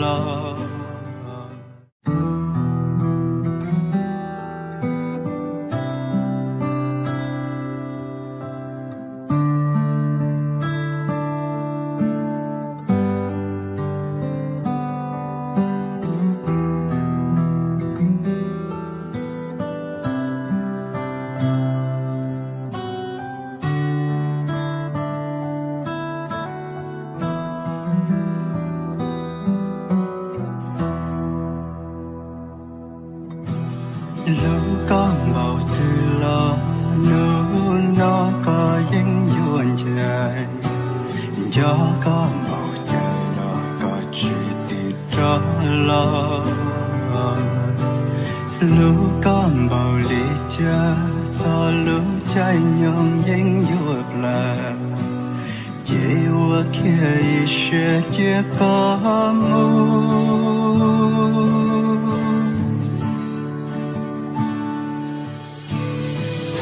los. Hlub koj npaum twg los hnub no koj yeej yuav ncaim. Nco koj npaum cas los koj tsis tim rov los. Hlub koj npaum li cas txog lub caij nyoog yeej yuav plaws. Ces ua kiag ib siab cia koj mus.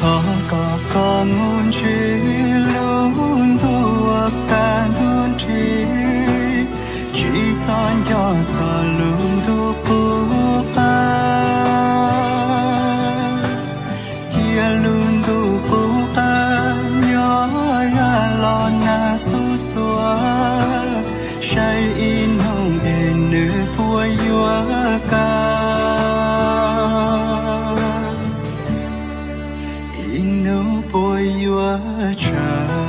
Thov kom koj mus ntsib lub ntuj uas kaj ntug nrig, tsis txhob nco txog lub ntuj qub qab. Cia lub ntuj qub qab nyob ya los nag xuj xuav, saib ib hnub es nws puas yuav kaj, ib hnub puas yuav tsawg.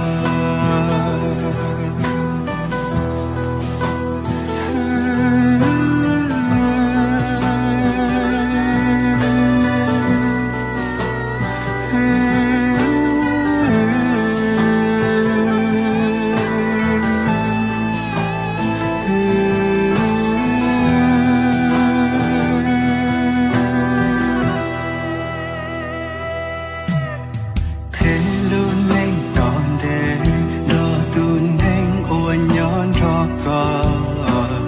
Qhib lub neej tom ntej nrog tus neeg uas nyob nrog koj,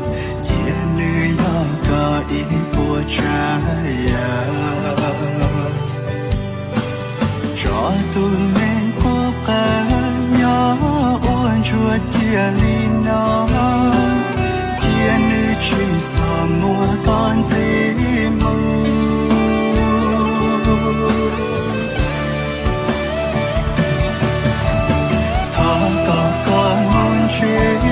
cia nws yog koj ib puas tsav yam. Tso tus neeg qub qab nyob ua ntsuag cia li no, cia nws tsis txhob muab koj ntxiv mus. Thov kom koj mus ntsib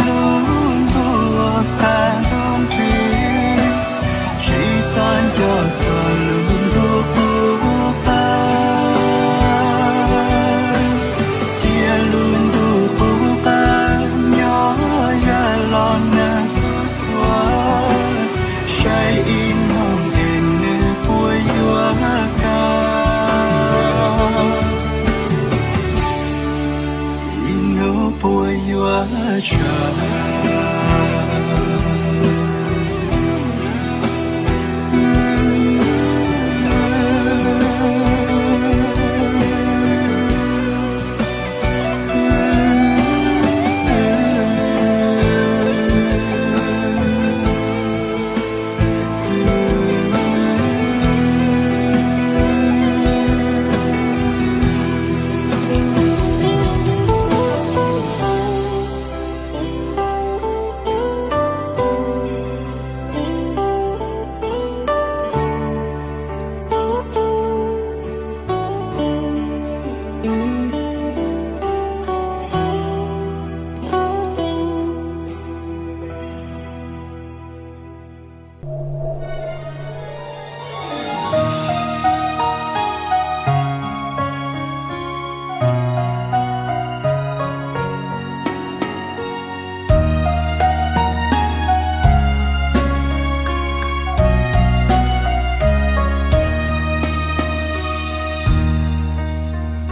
lub ntuj uas kaj ntug nrig, tsis txhob nco txog lub ntuj qub qab. Cia lub ntuj qub qab nyob ya los nag xuj xuav, saib ib hnub es nws puas yuav kaj, ib hnub puas yuav tsawg.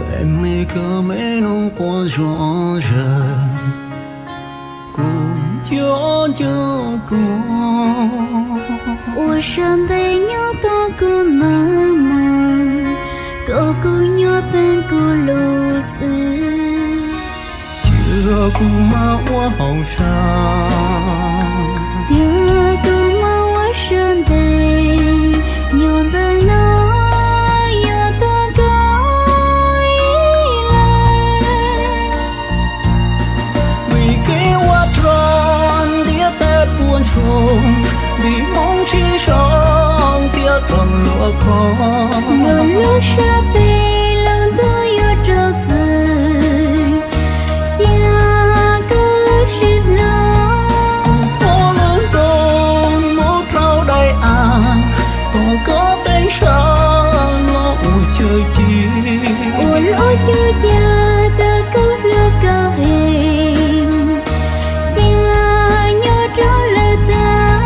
Peb me koj me lub quas zom zaws, kuv nco nco kuv. Ua sab ntev nyob tau kuv maj mam, koj kuj nyob pab kuv lub xwb. Tsis yog kuv maj ua hauv sab, tiag kuv maj ua sab ntev, nyob ntawm no yuav tau koj ib leeg. Vim kev ua rog ntiab teb puas ntsoog, Thaum luaj khob, luag lub sab pem lub ntuj yuav rau xwm, cia koj lub sij hlob. Kuv thov lub ntuj mus rau daim av, thov koj teeb sab los ua chaw ci, ua lub caug ca rau koj hlub koj heev, cia nyob rau lawm tag.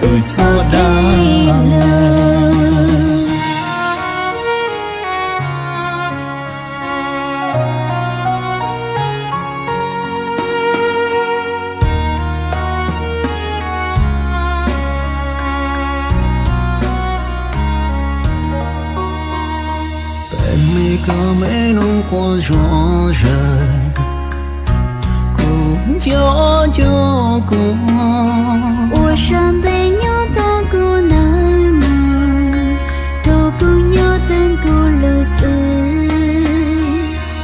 Wb txhob dag lawm. Peb me koj me noog quaj zom zaws, kuv nco nco kuv. Ua sab ntev nyob tau kuv neeg mus, tau kuv nyob teeb kuv lub xwb.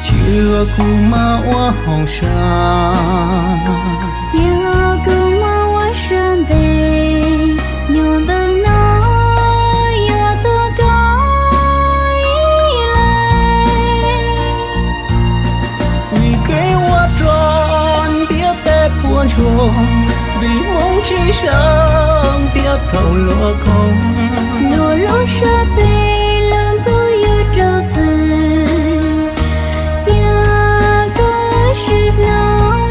Cia kuv mam ua hauj sam, cia kuv mam ua sab ntev, nyob ntawm no yuav tuaj koj ib leeg. Vim kev ua rog ntiab teb puas ntsoog, vim hmoov tsis zoo thiab thaum luaj khob. Luag lub sab pem lub ntuj yuav rau xwm, cia koj lub sij hlob.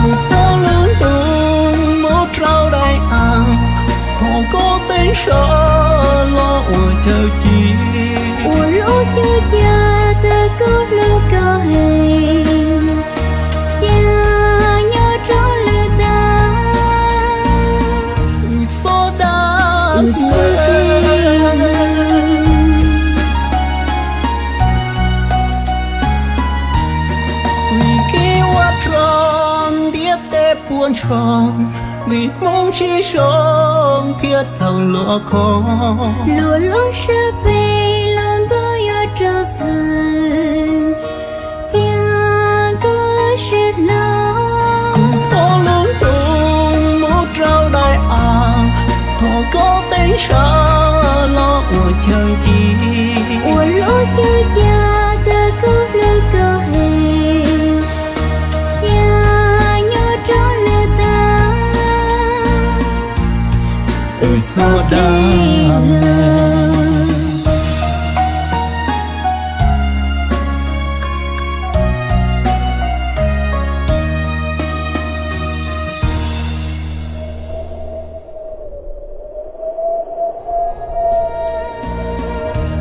Kuv thov lub ntuj mus rau daim av, thov koj teeb sab los ua chaw ci, ua lub caug ca rau koj hlub koj heev, cia nyob rau lawm tag. Wb txhob dag lawm. Vim kev ua rog ntiab teb puas ntsoog, vim hmoov tsis zoo thiab thaum luaj khob. Luag lub sab pem lub ntuj yuav rau xwm, cia koj lub sij hlob. Kuv thov lub ntuj mus rau daim av, thov koj teeb sab los ua chaw ci, ua lub caug ca rau koj hlub koj heev, cia nyob rau lawm tag. Wb txhob dag lawm.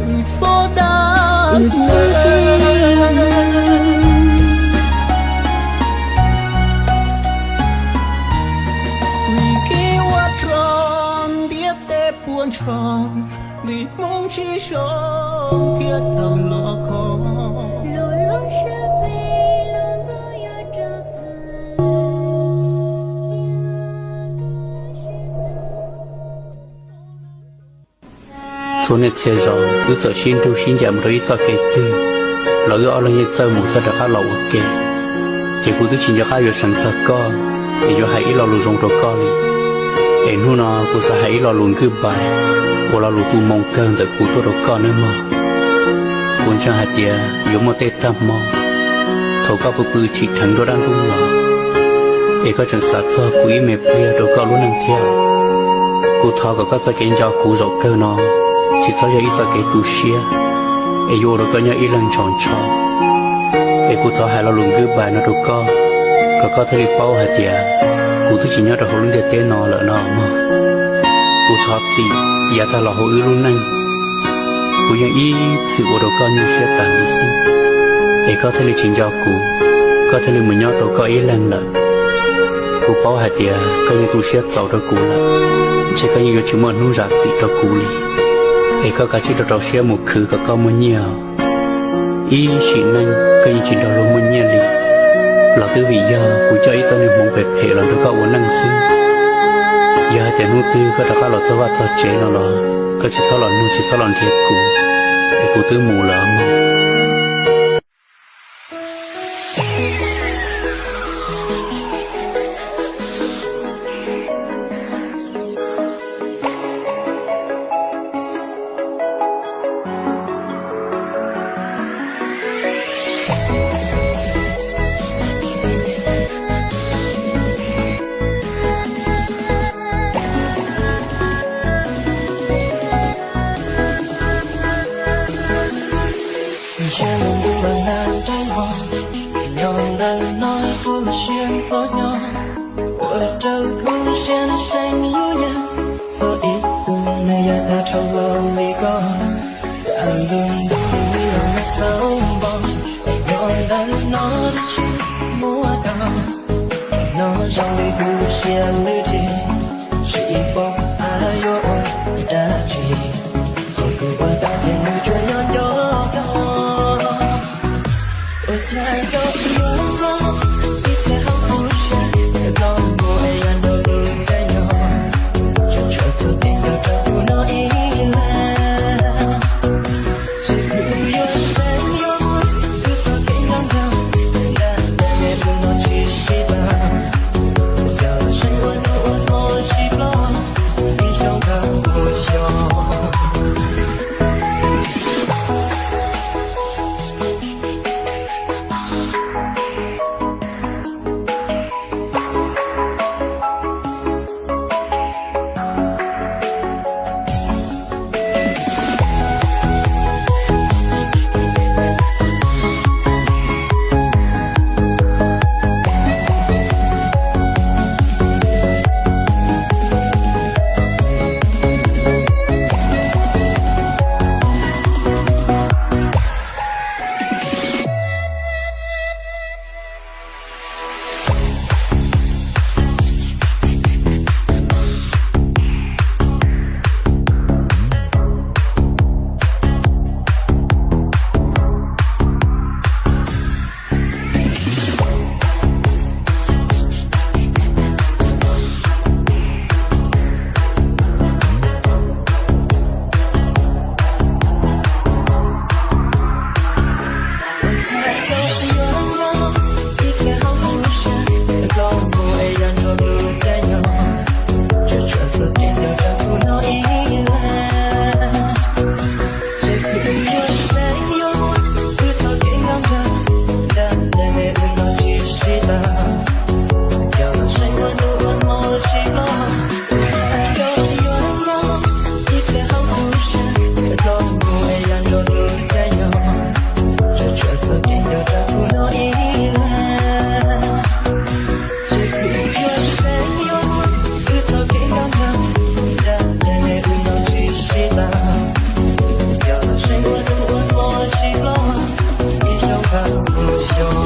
Wb txhob dag lawm. Vim kev ua rog ntiab teb puas ntsoog, vim hmoov tsis zoo thiab thaum luaj khob. Luag lub sab pem lub ntuj yuav rau xwm, cia koj lub sij hlob. Txhua niaj txhia zaus wb txawm sib nrug sib ncaim mus rau ib txoj kev twg los wb ob leeg yeej txawj mus txawj rov qab los ua ke. Ces kuv twb tsis nco qab yuav seev txog koj es yuav hais ib lo lus zoo rau koj li. Es hnub no kuv xav hais ib lo lus goodbye uas lo lus tu moo kawg ntawm kuv tuaj rau koj nawb mog. Kuv ntseeg hais tias yuav muaj tej tag hmo thaum koj pw pw tsim dheev nruab dab ntub los, es koj tseem xav txog kuv ib me pliag rau koj lub neej thiab. Kuv thov kom koj txoj kev nco kuv zaum kawg no tsis txhob yog ib txoj kev tu siab, es yuav ua rau koj nyob ib leeg ntshaus ntsho. Es kuv thov hais lo lus goodbye no rau koj, kom koj thiaj li paub hais tias kuv twb tsis nyob rau hauv lub ntiaj teb no lawm no mog. Kuv thov txim yav tag los hauv wb lub neej, kuv yeej ib txwm ua rau koj nyuaj siab tas li xwb, es koj thiaj li tsis nco kuv, koj thiaj li mus nyob tau koj ib leeg lawm. Kuv paub hais tias koj yeej tu siab txaus rau kuv lawm, ntshe koj yeej yuav tsis muaj hnub zam txim rau kuv li. Es koj kav tsij rau rau siab mus khwv kom koj muaj nyiaj. Ib sim neej koj yeej tsis nrog luag muaj nyiaj li, los twb vim yog kuv coj ib txoj niag hmoov phem phem los nrog koj ua neej xwb. Yog hais tias hnub twg koj rov qab los txog vaj txog tsev no los koj tsis txhob los nug tsis txhob los nrhiav kuv, es kuv twb mus lawm mog. Nyob ua rau kuv siab seev yuav yog txog ib tug neeg yav tag dhau los li koj. Yam lus ntuj los nag xauv npoo, nyob ntawm no tsis muaj dab. No zoo li kuv siab lwj dhis, tsis paub hais yuav ua dab tsi. Txog kuv ua tau ces nws tsuas yog nco koj. Ua cas koj yuav nplooj ib txhia hauv kuv siab, nplooj mus es yog nrog lub caij nyoog, tsuas tsuas txog kev nco rau kuv no ib leeg. Ces kuv yuav seev yuav muab kuv txoj kev nco ntsoov, nrog nrog me ub no tsis sib tag. Coj los seev ua hnub ua hmo tsis ploj, ib xyoos dhau mus xyoo.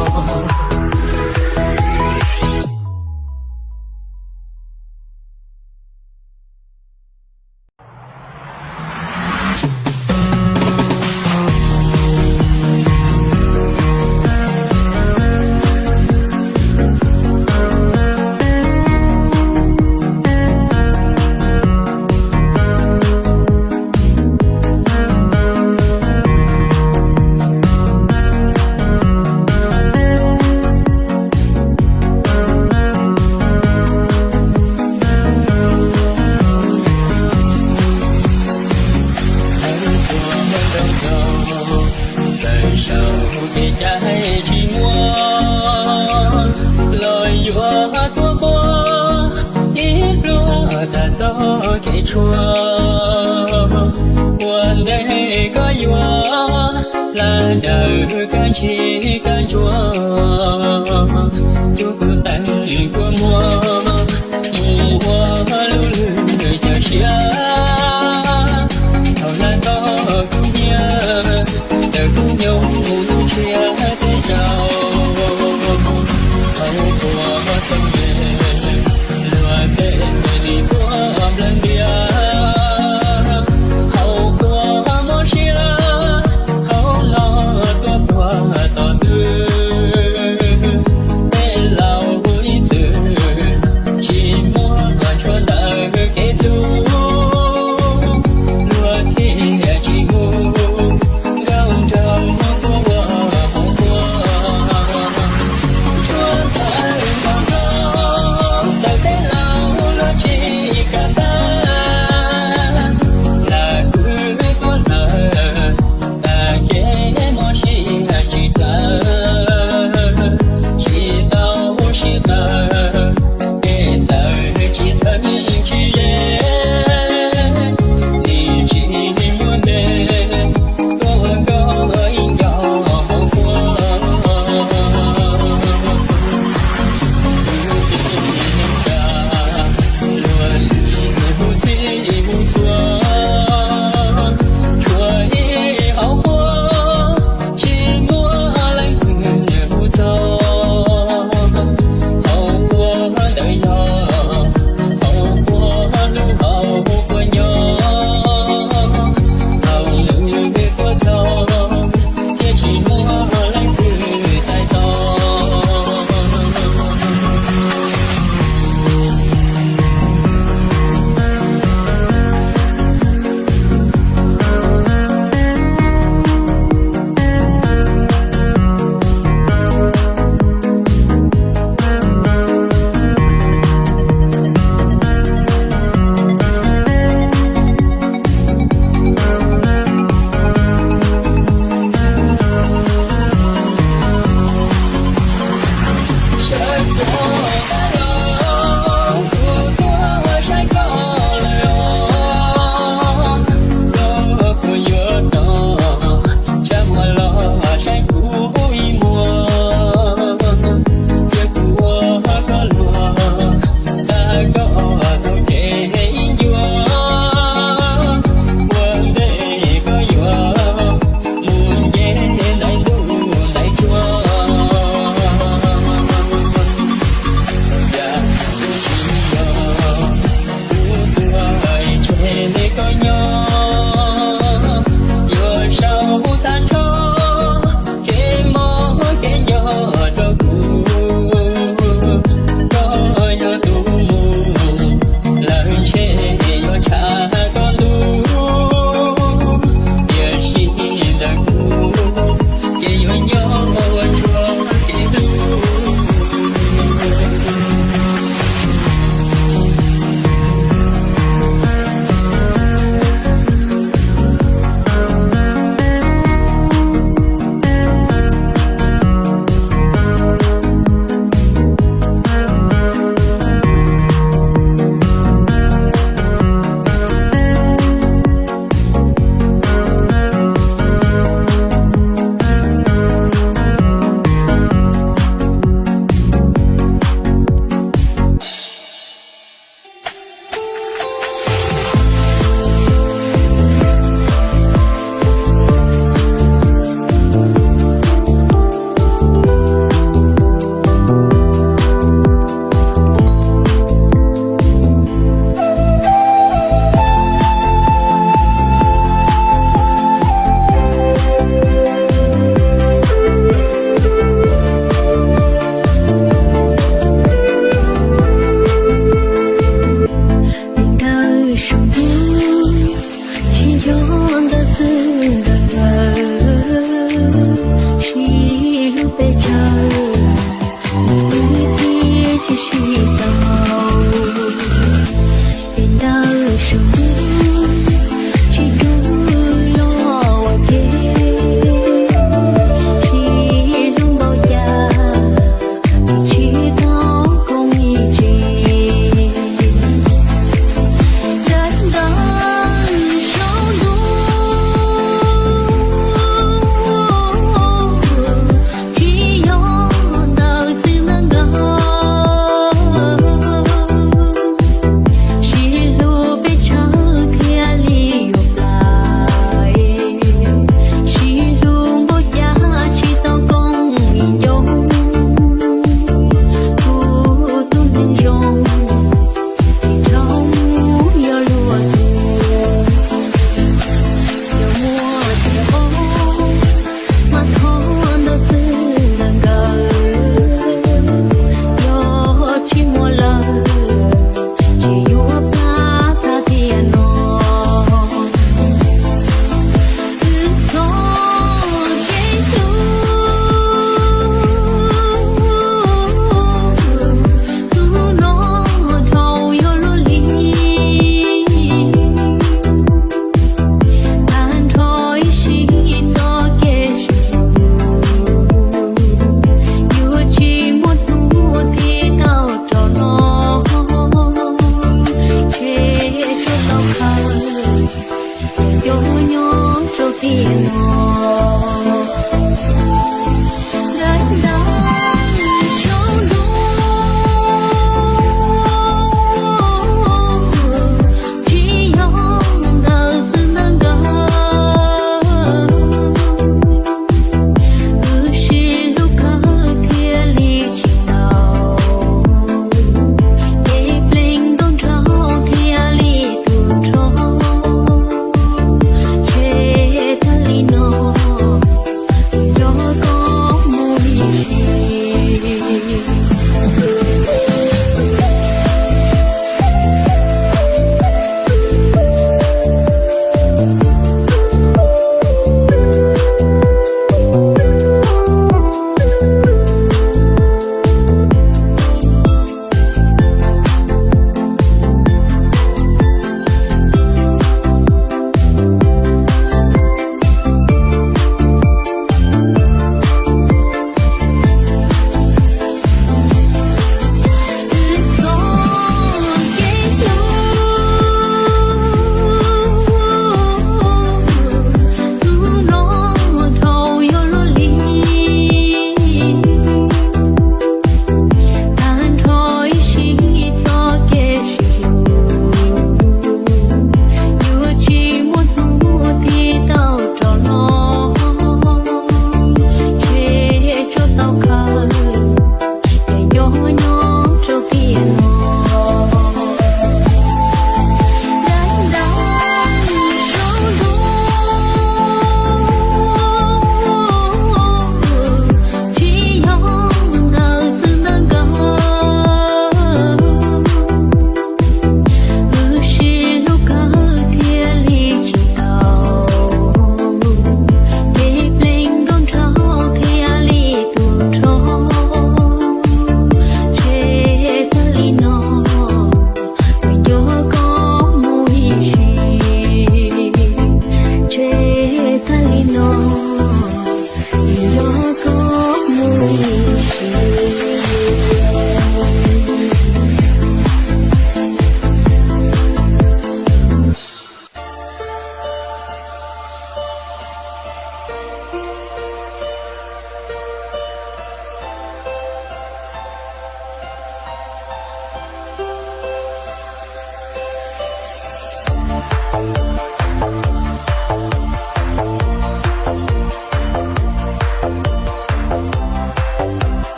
Ntawm saum kev cai tsis muaj, los yuav tuaj quaj ib pluag tas txoj kev tshuaj. Ua ntej koj yuav hla daws kab ntsig kab ntsuag, cub kuv teeb kua muag mus ua lub lwg cawm siab. Thaum hla tau kuv nyiaj, ntawm kuv nyoog mus tu siab teb tsaus. Thaum qhua txom nyem, luag tej me lis puab nplawg ntias. Thaum qhua mob siab, hauv no tuaj puag tom ntug, tej laus ib txwm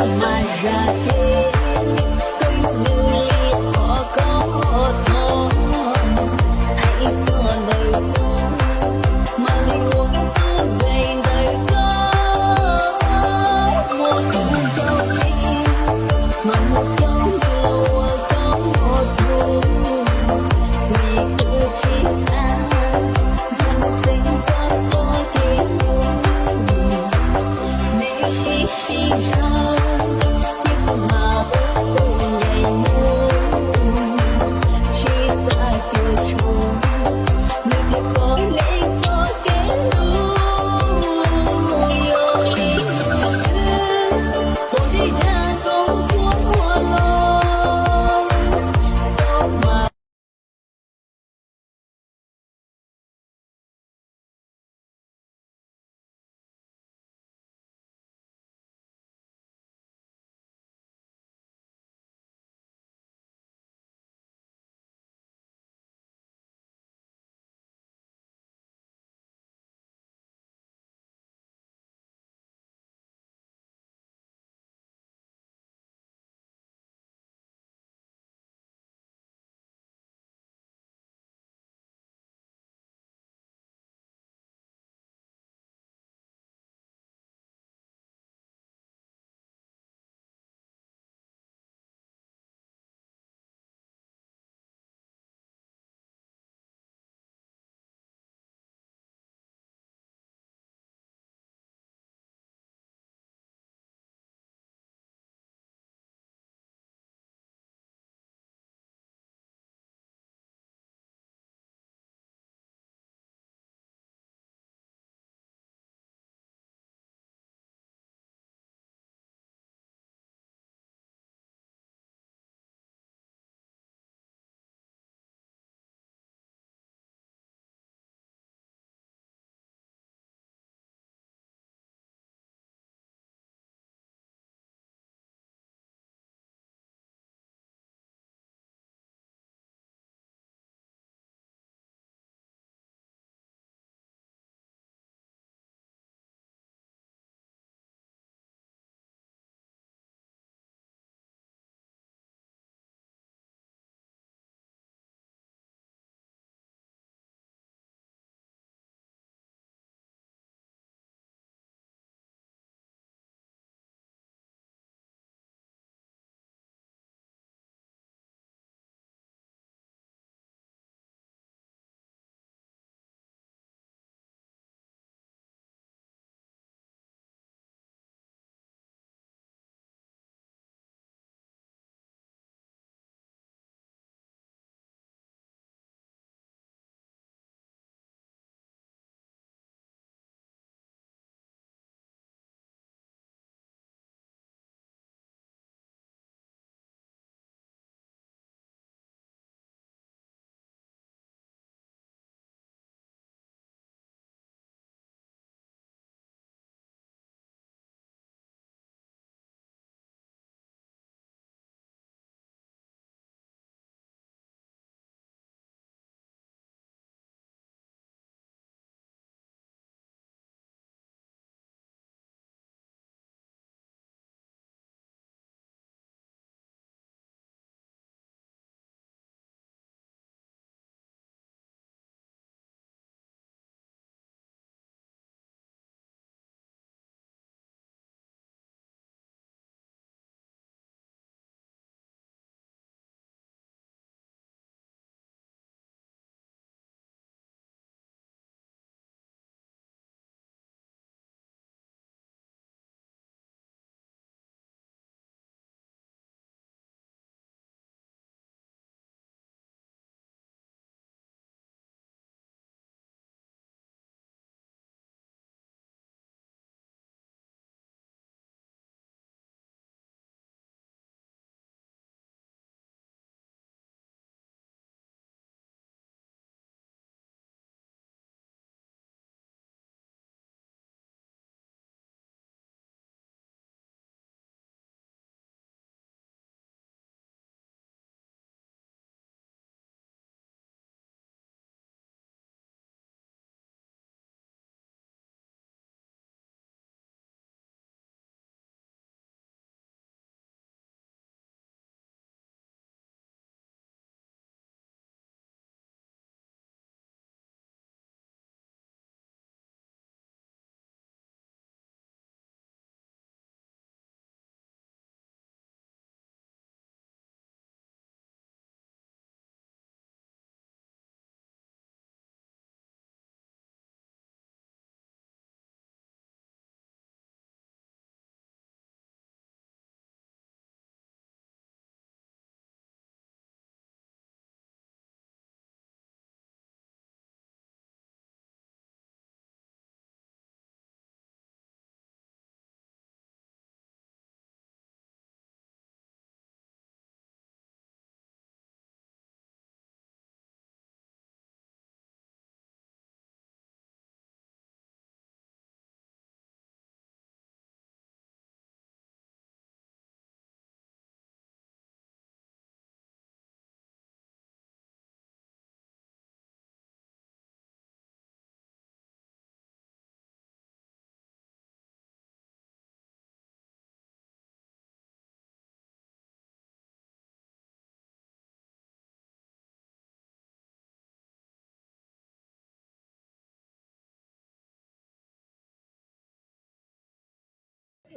Mas zaj kev koj yuav mus li qhov koj thov, hais ib txog ntawm koj, mam li ua tus nqe ntawm koj. Muaj tus nco me, mas muaj coob tus los ua koj tus, vim kuv tsis xav nrog nws txeeb koj txoj kev hlub. Neb sib sib zog, thiab kuv mam ua tus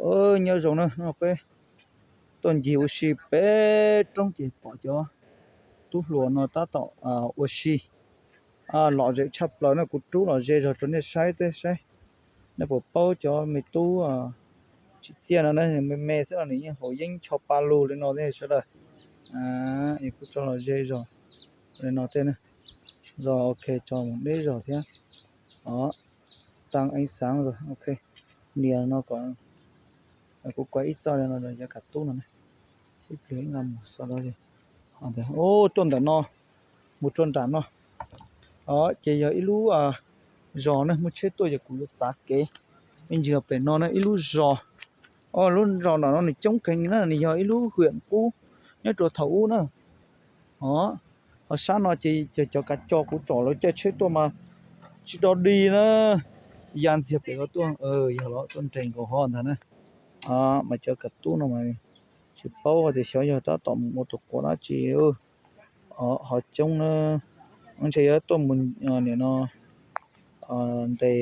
Nyob zoo na, no peb tuaj ncig ua si pem roob ces pom cov tub hluas no tab tom ua si lom zem tshaj plaws na. Kuv rub los ze zog rau nej saib teb saib, nej puas paub cov me tub tsim txiaj no na, me me xwb no nws yeej haus yeeb ncho pa lug li no thiab sawv daws. Kuv tso los ze zog li no thiab, zog ok tso mus deb zog thiab. Os, tăng ánh sáng rồi, ok. Nias no kom kuv kuaj ib txoj li no rau cov kav tub no ne. Ib pliag ib nqa mus xauj dua. Tuaj ntawm no mus rau nram no, ces yog ib lub zos na, muaj tsheb tuaj ces kuv yuav txav kev. Me ntsis pem no na ib lub zos, lub zos nram no nws coob kheev na, nws yog ib lub huyện qub nyob rau thaum ub na. Os, ho sab no ces yog cov kav coj kuv tsom lawv caij tsheb tuaj mas tsis dog dig na, ya ntxiag pem los tuaj, yog los tuaj nres nkaus hov ntag na. Mas cov kav tub no mas tsis paub tias xyov yog tab tom mus ua tus quav dab tsi, ho coob na. Ntshe yuav tuaj mus nim no ntes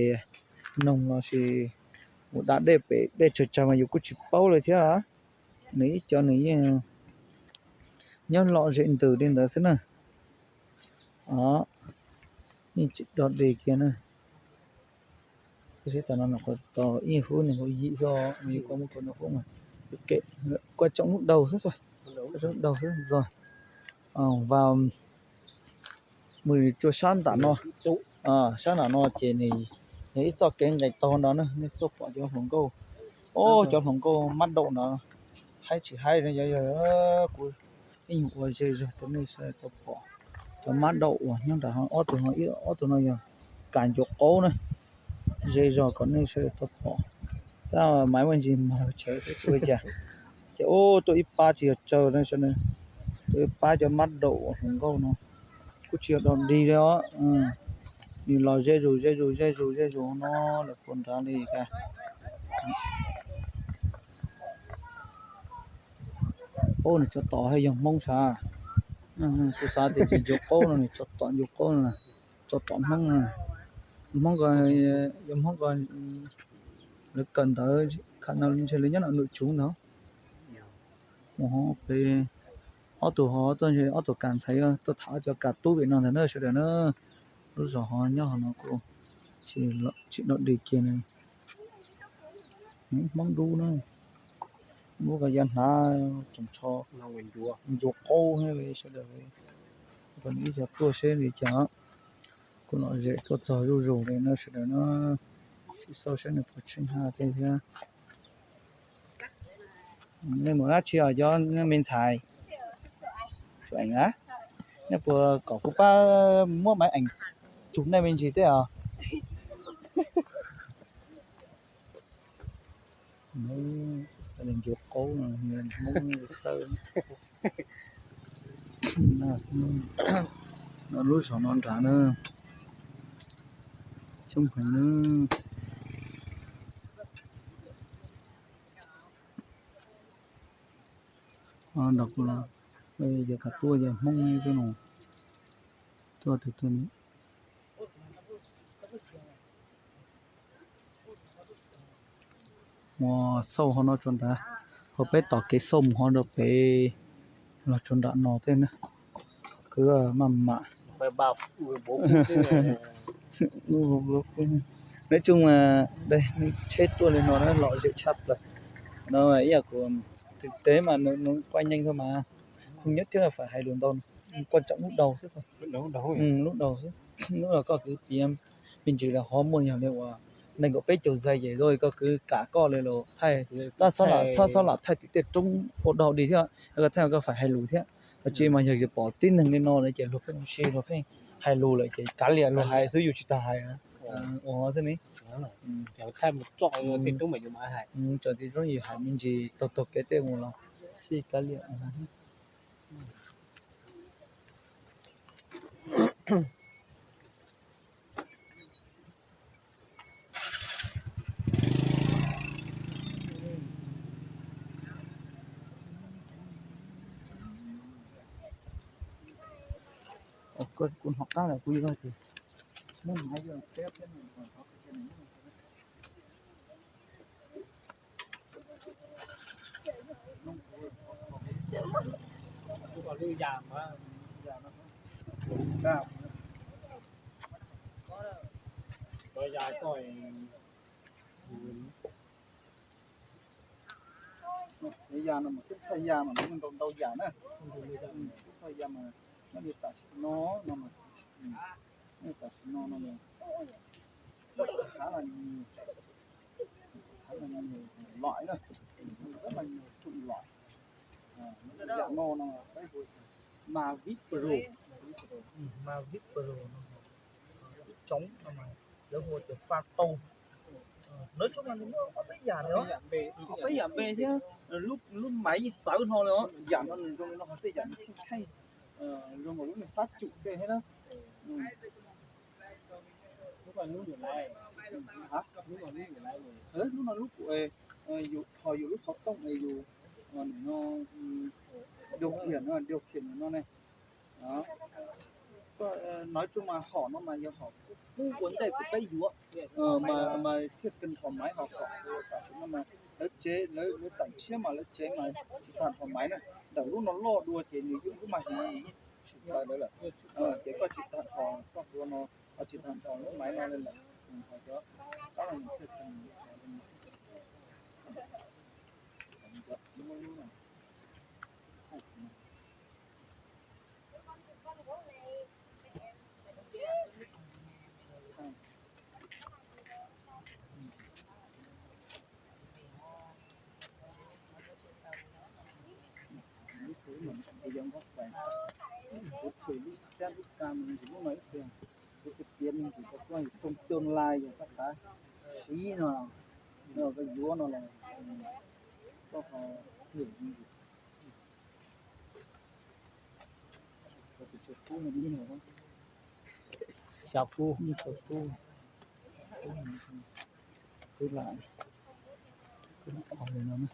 noog los sis mus da dej pem dej tsawg tsawg mas yus kuj tsis paub li thiab. Nws ib co nws yeej nyob lom zem ntws li ntawd xwb na. Yeej tsis dog dig kiag na. Seb tas no nws qhuav tos ib hub nws hauv yim xwb, yus kuaj muab kuaj no hub mas, kuaj tsoom lub daug xwb, lub daug xwb os. Vas mus rua sab nram no, sab nram no ces nws yog ib txoj kev nqes taug nrad na, nej xub pom cov hluas nkauj, o, cov hluas nkauj mab daum nrad, haib tsis haib no, yog kuv ib nyuag ua ze zog rau nej sawv daws tau pom cov mab daum uas nyob nram, ob tug, ob tug no yog kam ncuav qaub na, ze zog kom nej sawv daws tau pom. Tab mas muaj ntsis mag chaw xwb tsis ua cas. Ces ub tuaj ib pab tsis yog tsawg ne, tuaj ib pab cov mab daum uas hluas nkauj no, kuj tsis yog dog dig li os. Nws los ze zus ze zus ze zus ze zus no lawm puas nrad li cas. Ub, nws tsov tom yog Hmoob sav. Kuv xav tias tsis ncuav qaub no, nws tsov tom ncuav qaub no, tsov tom Hmoob no. Hmoob ko, yog Hmoob ko lawv kawm ntawv kha no ntshe lawv nyob nram num tsuv ntag. Mus ho pem ob tug ho tuaj, ob tug kas ntxhais tuaj tham cov kas tub pem no ntag na sawv daws na. Lub zos ho nyob ho no kuj tsis dog dig kiag na. Hmoob dub na, lub ko yav hnav tsoos tsho ncuav qaub thiab sawv daws. Ib co tuaj seb li cas, kuj lom zem tuaj txog zuj zus li na sawv daws na. Sim xauj saib nws puas tsheej haj thiab thiab. Nej mus dab tsi os cov me ntxhais? Chụp ảnh á? Nej puas kom kuv pab muab máy ảnh chụp nej me ntsis teb os? Ncuav qaub, Hmoob xawb. Lub zos no nrad na, coob heev na. Nrog kuv los, yog kas tuaj yog Hmoob xwb no, tuaj tus twg ne. Mus xauj ho no tso nrad, ho peb tom kev xauj mus ho rau pem los tso nram no thiab na. Kwv maj mam. Nói chung mà đây, tsheb tuaj li no na lom zem tshaj plaws. No ib yam kuv thực tế mà nó quay nhanh thôi mà, không nhất thiết là phải hais lùa ntau, quan trọng lúc đầu xíu thôi. Lúc đầu xíu, lúc đầu koj kwv piav me ntsis los ho muaj yog li uas nees nkaum peb caug giây ces koj kwv kam koj li los thaij, txhob lam thaij tim tej roob ua dog dig thiab, koj thaij koj phải hais lùa thiab. Tab sis mas yog pom tib neeg li no lawm ces luag pheej ua si luag pheej hais lus lawm ces kav liam luag hais xwb yus tsis tau hais. Ua xwb ne. Tso tim roob yus hais me ntsis taug taug kev tej mus los xij kav liam. Kuv hnov qab lawm kuv yuav ces muab hnav yuav peb peb. Lub yas mas, yas no, yas ko, yas no mas, thaij yas mas ntau ntau yam na. Thaij yas mas, nyob li tam sim no no mas, nyob li tam sim no no mas, khá là nhiều, khá là nhiều loại na, rất là nhiều chủng loại. Yam no no peb hu Mavic Pro, Mavic Pro no, ib tsoom no mas lawv hu tias Phantom. Nói chung là nws muaj ob peb yam no, ob peb yam npe thiab, lub, lub maiv yeej txawv hlo li os. Yam no nws zoo li no, ho tej yam nws kheej kheej, zoo nkaus lub nws xab cum tej thiab na. Lub no lub kuv, ho yus lub xov tooj es yus, no, điều khiển no, điều khiển no ne. Nói chung mas hom no mas yog hom kub ua ntej kuv peb yuav, mas thiaj teg hom maiv hom kom tam sim no mas lawv tsev, lawv tam tshiab mas lawv tsev mas tsis tag hom maiv na. Ntawm lub no loj dua ces nws yeej lub mas heev, yeej tshum plaws lawv lawm. Ces koj tsis tag hom, koj hu no, koj tsis tag hom lub maiv no li lawm. Ho cov, kab no nws thiaj teg, lub, lub no ib pliag, kuv tias me ntsis rau koj, yog rooj tương lai yog koj xav siv no, koj yuav no los koj ho hwm me ntsis. Xya fub, xya fub, twb lam, twb lam os li no na.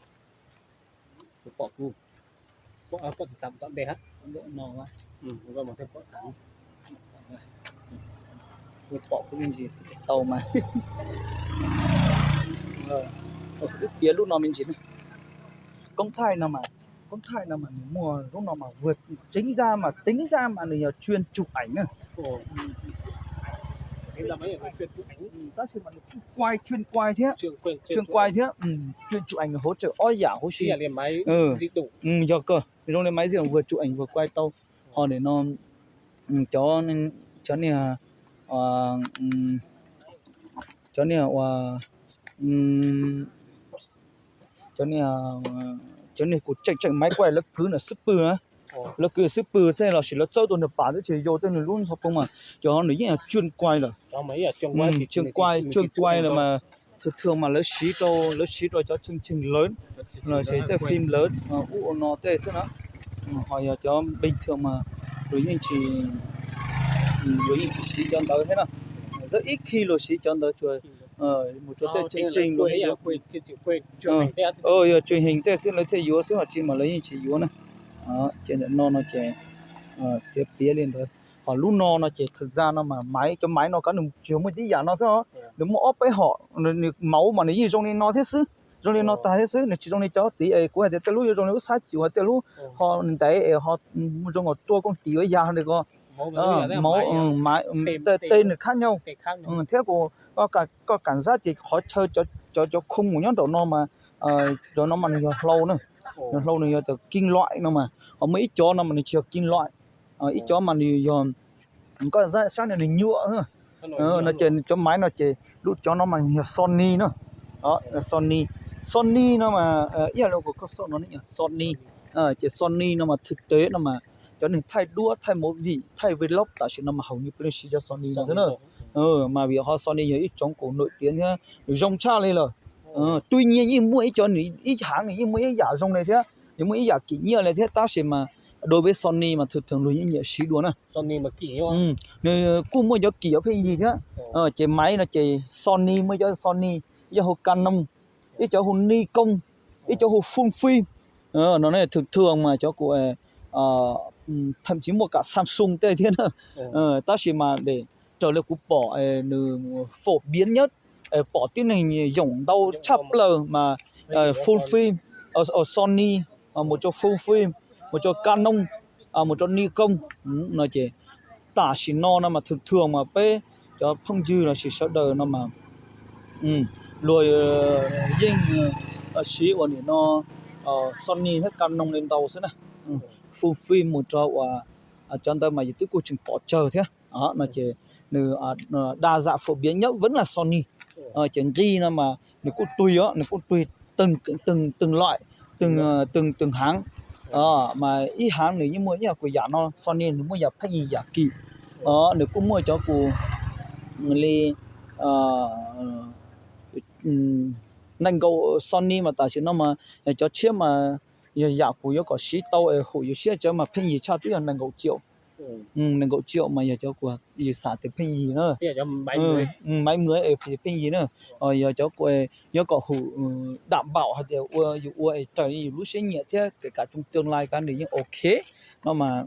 Kuv pom kuv, pom, pom tus tam tom ntej hab no, kuv pom kuv me ntsis xwb tsis tau mas. Kuv twb piav lub no me ntsis na. Koob thaij no mas, koob thaij no mas nws muaj lub no mas vượt chính ra mà tính ra mà nws yog chuyên chụp ảnh na. Tab sis mas nws kuj quay, chuyên quay thiab, chuyên quay thiab, chuyên chụp ảnh hỗ trợ ob yam huv si. Yog kawg, zoo li máy riêng vừa chụp ảnh vừa quay tau. Ho nim no cov, cov niag, cov niag ua, cov niag, cov niag kuv tseem tseem máy quay lawv kwv ntawm xub pwg na. Lawv kwv xub pwg tej los sis lawv txawb tau nws pas twb tsis yau tej nws lub xov tooj mas cov nws yeej chuyên quay lawm. Chuyên quay, chuyên quay lawm mas thường thường mas lawv siv rau, lawv siv rau cov chương trình lớn los sis tej phim lớn ub ua no tej xwb na. Ho yog cov bình thường mas luag yeej tsis, luag yeej tsis siv cov ntawd thiab na. Rất ít khi luag siv cov ntawd, tsuas mus rau tej chương trình, yog truyền hình tej xwb lawv thiaj yuav xwb, ho tsis mas lawv yeej tsis yuav na. Ces ntawm no no ces xiav piav li ntawd. Ho lub no no ces thực ra no mas máy, cov máy no kab nws tsis yog muaj tib yam no xwb, nws muaj ob peb hom, nws mauv mas nws yeej zoo li no thiab xwb, zoo li no tag thiab xwb, nws tsis zoo li cov tid es kuv hais tias tej lub yuav zoo li lub xab cum hais tias lub ho ntev es ho zoo nkaus tua công ty ua yas li ko. Mauv, maiv, tej nws khab nyob thiab kuv, koj cảm giác ces qhov chaw cov, cov khung mus nyob nraum no mas, cov no mas nws yog hlau na, nws hlau nws yog cov kim loại no mas, ho muaj ib cov no mas nws tsis yog kim loại, ib cov mas nws yog, koj sab no nws nyuam no ces cov máy no ces lub cov no mas yog Sony na. Sony, Sony no mas ib yam li koj xauj no ne yog Sony. Ces Sony no mas thực tế no mas cov neeg thaij duab, thaij movie, thaij vlog tam sim no mas hầu như peb siv cov Sony no xwb na. Mas vim qhov Sony yog ib tsoom kuv nổi tiếng thiab nws zoo tshaj li lawm. Tuy nhiên yeej muaj ib cov, ib hãng nws yeej muaj ib yam zoo li thiab, nws muaj ib yam kim nyiaj li thiab, tab sis mas đối với Sony mas thường thường luag yeej nyiam siv dua na. Nws kuj muaj cov kim cov pheej yig thiab. Ces máy no ces Sony, muaj ib cov Sony, ib cov hu Canon, ib cov hu Nikon, ib cov hu Fujifilm. No ne thường thường mas cov kuv, thậm chí muaj cả Samsung tej thiab na. Tab sis mas raws li kuv pom nws phổ biến nhất, pom tib neeg yoom ntau tshaj plaws mas Fujifilm, Sony, mus rau Fujifilm, mus rau Canon, mus rau Nikon no ces tam sim no no mas thường thường mas peb cov phooj ywg los sis sawv daws no mas luag yeej siv ua nim no Sony thiab Canon li ntau xwb na. Full frame mus rau uas cov ntawd mas yus twb kuj tseem pom tsawg thiab no ces nws đa dạng phổ biến nhất vẫn là Sony. Ces nqi no mas nws kuj tui os, nws kuj tui từng loại, từng từng hãng. Mas ib hãng nws yeej muaj ib yam kuv yam no, Sony nws muaj yam pheej yig yam kim. Nws kuj muaj cov kuv li nees nkaum Sony mas tam sim no mas cov tshiab mas yog yam kuv yuav kom siv tau es hum yus siab tsawv mas pheej yig tshaj twb yog nees nkaum triệu. Nees nkaum triệu mas yog cov kuv yus xav tias pheej yig na. Maiv mw es pheej yig na. Yog cov kuv yuav kom hum đảm bảo hais tias ua yus ua es raws li yus lub siab nyiam thiab kể cả trong tương lai kav nws yeej ok no mas